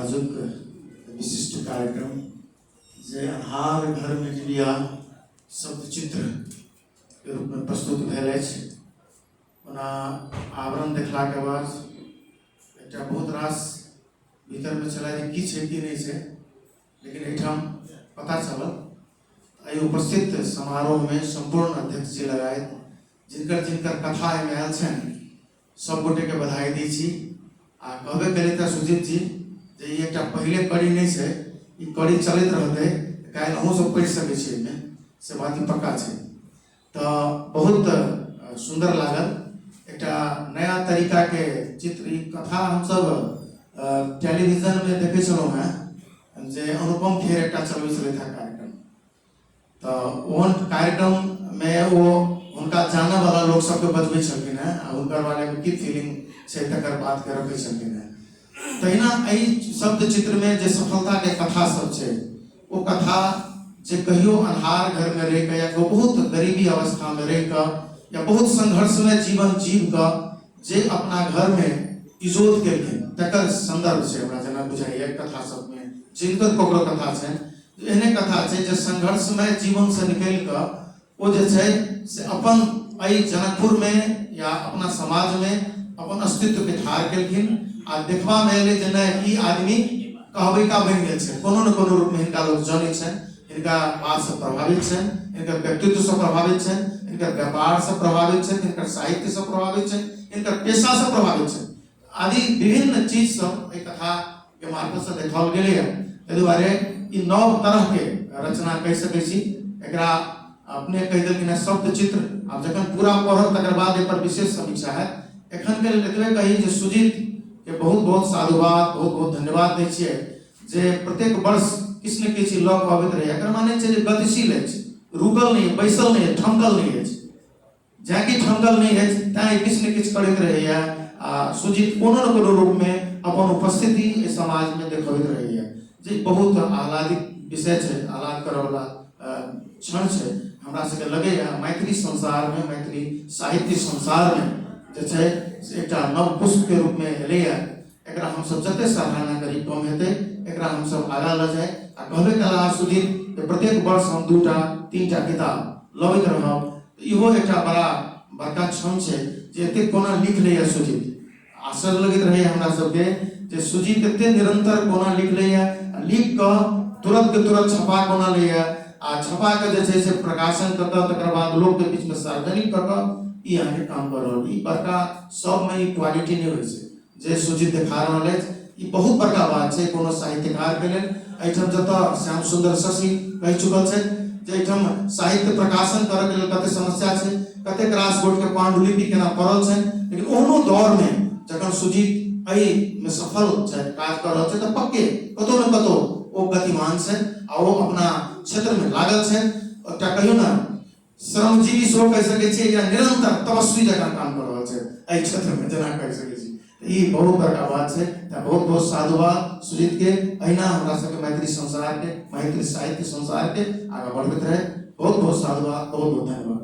आजुक विशिष्ट कार्यक्रम जे अन्हार घरमे डिबिया शब्द चित्र के रूपमे प्रस्तुत भेल अछि। ओना आवरण देखलाके बाद एकटा बहुत रास भीतरमे छलै जे की छै की नहि छै, लेकिन एहिठाम पता चलल। एहि उपस्थित समारोहमे सम्पूर्ण अध्यक्ष जी लगायत जिनकर जिनकर कथा एहिमे आयल छनि सब गोटेके बधाई दै छी। आ कहबे केलियै तऽ सुजीत जी जे ई एकटा पहिले कड़ी नहि छै, ई कड़ी चलैत रहतै, काल्हि अहूँ सब पढ़ि सकै छी एहिमे, से बात ई पक्का छै। तऽ बहुत सुन्दर लागल एकटा नया तरीकाके चित्र। ई कथा हमसब टेलीविजनमे देखै छलहुँ हेँ जे अनुपम खेर एकटा चलबै छलथि हेँ कार्यक्रम, तऽ ओहन कार्यक्रममे ओ हुनका जानऽवला लोक सबके बजबै छलखिन हेँ आ हुनकर बारेमे की फीलिंग छै तकर बातके रखै छलखिन हेँ। तहिना एहि शब्द चित्रमे जे सफलताके कथा सब छै, ओ कथा जे कहियो अन्हार घरमे रहि कऽ या बहुत गरीबी अवस्थामे रहि कऽ या बहुत संघर्षमय जीवन जीव कऽ जे अपना घरमे इजोत केलखिन तकर संदर्भ छै। हमरा जेना बुझाइए कथा सबमे जिनकर ककरो कथा छनि, एहने कथा छै जे संघर्षमय जीवनसँ निकलि कऽ ओ जे छै से अपन एहि जनकपुरमे या अपना समाजमे अपन अस्तित्वके ठाढ़ केलखिन आ देखबामे एलै जे नहि, ई आदमी कहबैका बनि गेल छै, कोनो ने कोनो रूपमे हिनका लोक जनै छनि, हिनका बातसँ प्रभावित छनि, हिनकर व्यक्तित्वसँ प्रभावित छनि, हिनकर व्यापारसँ प्रभावित छनि, हिनकर साहित्यसँ प्रभावित छनि, हिनकर पेशासँ प्रभावित छनि आदि विभिन्न चीज सब एहि कथाके मार्फतसँ देखाओल गेलैए। ताहि दुआरे ई नव तरहके रचना कहि सकै छी एकरा। अपने कहि देलखिन हेँ शब्द चित्र, आब जखन पूरा पढ़ब तकर बाद एहिपर विशेष समीक्षा हैत। एखनके लेल एतबे कही जे सुजीत के बहुत बहुत साधुवाद, बहुत बहुत धन्यवाद दै छियै जे प्रत्येक वर्ष किछु ने किछु लऽ कऽ अबैत रहैए। एकर माने छै जे गतिशील अछि, रुकल नहि, बैसल नहि, ठमकल नहि अछि। जँ कि ठमकल नहि अछि तैँ किछु ने किछु करैत रहैए आ सुजीत कोनो ने कोनो रूपमे अपन उपस्थिति एहि समाजमे देखबैत रहैए, जे बहुत आह्लादित विषय छै, आह्लाद करऽवला क्षण छै। हमरा सबके लगैए मैथिली संसारमे, मैथिली साहित्य संसारमे जे छै से एकटा नव पुष्पके रूपमे एलैए। एकरा हमसब जते सराहना करी कम हेतै। एकरा हमसब आगाँ लऽ जाय आ कहबे कला सुधीर जे प्रत्येक वर्ष हम 2टा 3टा किताब लबैत रहब, इहो एकटा बड़ा बड़का क्षण छै जे एतेक कोना लिख लैए सुजीत। आश्चर्य लगैत रहैए हमरा सबके जे सुजीत एते निरंतर कोना लिख लैए, लिख कऽ तुरंत के तुरंत छपा कोना लैए आ छपा कऽ जे छै से प्रकाशन कऽ कऽ तकर बाद लोकके बीचमे सार्वजनिक कऽ कऽ ई अहाँके काम कऽ रहल। ई बड़का सबमे ई क्वालिटी नहि होइ छै जे सुजीत देखा रहल अछि। ई बहुत बड़का बात छै कोनो साहित्यकारके लेल। एहिठाम जतऽ श्याम सुन्दर शशि कहि चुकल छथि जे एहिठाम साहित्य प्रकाशन करऽके लेल कते समस्या छै, कतेक रास गोटके पाण्डुलिपि केना पड़ल छनि, लेकिन ओहनो दौरमे जखन सुजीत एहिमे सफल छथि, काज कऽ रहल छथि, तऽ पक्के कतहु ने कतहु ओ गतिमान छथि आ ओ अपना क्षेत्रमे लागल छथि। एकटा कहियौ ने श्रमजीवी सेहो कहि सकै छियै या निरंतर तपस्वी जकाँ काम कऽ रहल छै एहि क्षेत्रमे जेना कहि सकै छी। ई बहुत बड़का बात छै। तऽ बहुत बहुत साधुवाद सुजीतके। अहिना हमरा सबके मैथिली संसारके, मैथिली साहित्य संसारके आगाँ बढ़बैत रहै। बहुत बहुत साधुवाद, बहुत बहुत धन्यवाद।